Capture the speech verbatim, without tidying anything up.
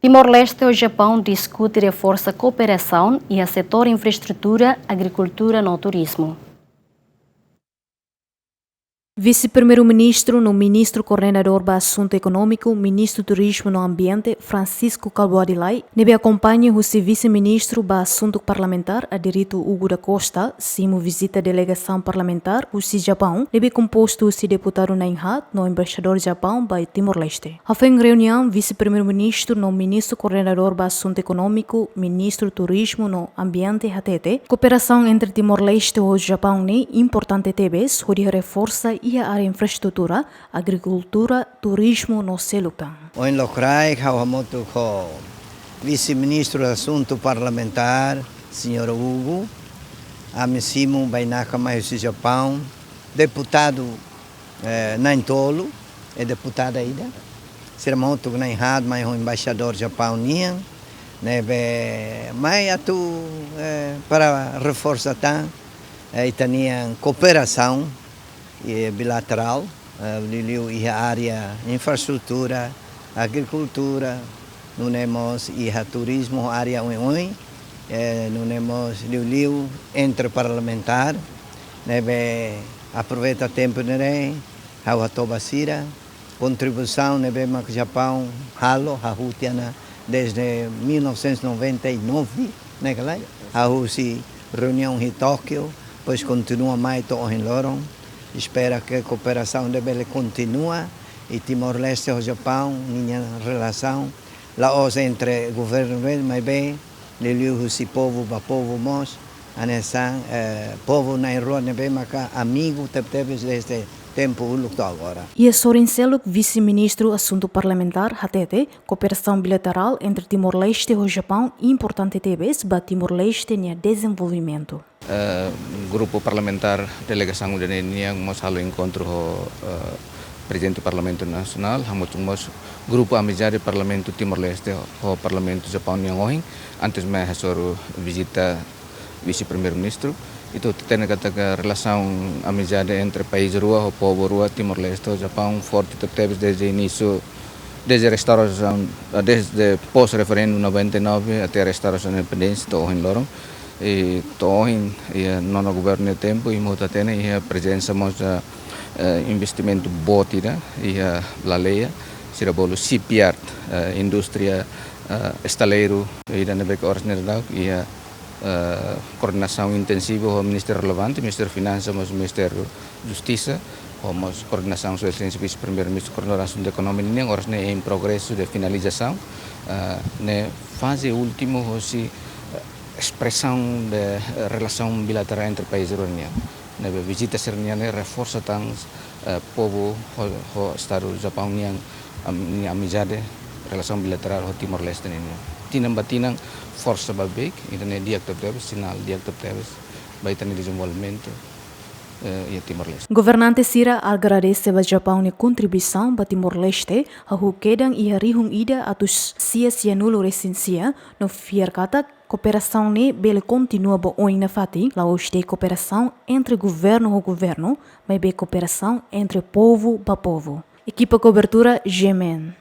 Timor-Leste ho Japaun diskute reforsa kooperasaun iha setór infraestrutura, agrikultura no turizmu. Vise-Primeiru-Ministru no Ministru Koordenadór ba Asuntu Ekonómiku, Ministru Turizmu no Ambiente, Francisco Kalbuadi Lay, ne'ebé akompaña husi Vise-Ministru ba Asuntu Parlamentár, Adérito Hugo da Costa, simu vizita delegasaun parlamentár husi Japaun, ne'ebé kompostu husi deputadu na'in-haat no embaixadór Japaun ba Timor-Leste. Hafoin reuniaun, Vise-Primeiru-Ministru no Ministru Koordenadór ba Asuntu Ekonómiku, Ministru Turizmu no Ambiente hatete, kooperasaun entre Timor-Leste ho Japaun ne'e importante tebes hodi reforsa iha área infraestrutura, agrikultura, turizmu no seluk tan. Ohin lokraik ha'u hamutuk ho Vise-Ministru Asuntu Parlamentár, Señór Hugo, ami simu bainaka mai husi Japaun, deputadu, eh, na'in-tolu, i deputada ida. Sira hamutuk na'in-haat mai ho embaixadór Japaun nian, ne'ebé mai atu, eh, para reforsa tan, eh, ita-nia kooperasaun, eh, bilaterál, eh, liuliu iha área infraestrutura, agrikultura, nune'e mós iha turizmu área oioin, eh, nune'e mós liuliu entre parlamentár, ne'ebé aproveita tempu ne'e, ha'u hato'o ba sira, kontribuisaun ne'ebé mak Japaun halo, hahú tiha ona desde mil novecentos e noventa e nove, ne'e ka lae? Hahú husi reuniaun iha Tókiu, depois kontinua mai to'o ohin loron. Espera ke kooperasaun ne'e bele kontinua, i Timor-Leste ho Japaun ninia relasaun la'ós entre governu, maibé liuliu husi povu ba povu mós, hanesan, eh, povu na'in-rua ne'ebé maka amigu tebetebes desde tempu uluk to'o agora. Iha sorin seluk, Vise-Ministru Asuntu Parlamentár hatete, kooperasaun bilaterál entre Timor-Leste ho Japaun importante tebes ba Timor-Leste nia dezenvolvimentu. Eh, grupu parlamentár delegasaun ida-ne'e nian mós halo enkontru ho, eh, Prezidente Parlamentu Nasionál, hamutuk mós grupu amizade Parlamentu Timor-Leste ho Parlamentu Japaun nian ohin, antes mai hasoru vizita Vise-Primeiru-Ministru. Ita hatene katak relasaun amizade entre país rua ho povu rua, Timor-Leste ho Japaun, forte tebetebes desde inísiu, desde restaurasaun, desde pós-referendu noventa e nove até restaurasaun independénsia to'o ohin loron. I to'o ohin, iha nonu governu nia tempu, imi hotu hatene, iha prezensa mós, eh, investimentu boot ida iha Blaleia, sira bolu shipyard, eh, indústria, eh, estaleiru ida ne'ebé ke oras ne'e daudaun iha, eh, koordenasaun intensivu ho ministériu relevante, Ministériu Finansa, mós Ministériu Justisa, ho mós koordenasaun Sua Exelénsia Vise-Primeiru-Ministru Koordenadór Asuntu Ekonómiku nian, oras ne'e em progresso de finalização, eh, ne'e faze últimu hosi, eh, espresaun de, eh, relasaun bilaterál entre país rua nian. Ne'ebé vizita sira-nian ne'e reforsa tan, eh, povu ho, ho Estadu Japaun nian, am-, nia amizade, relasaun bilaterál ho Timor-Leste nian. Tinan ba tinan forsa ba beik, ida-ne'e di'ak tebetebes, sinál di'ak tebetebes ba ita-nia dezenvolvimentu, eh, iha Timor-Leste. Governante sira agradese ba Japaun nia kontribuisaun ba Timor-Leste, hahú kedan iha rihun ida atus sia sianulu resin sia, no fiar katak kooperasaun ne'e bele kontinua ba oin nafatin, la'ós de'it kooperasaun entre governu ho governu, maibé kooperasaun entre povu ba povu. Ekipa kobertura, G M N.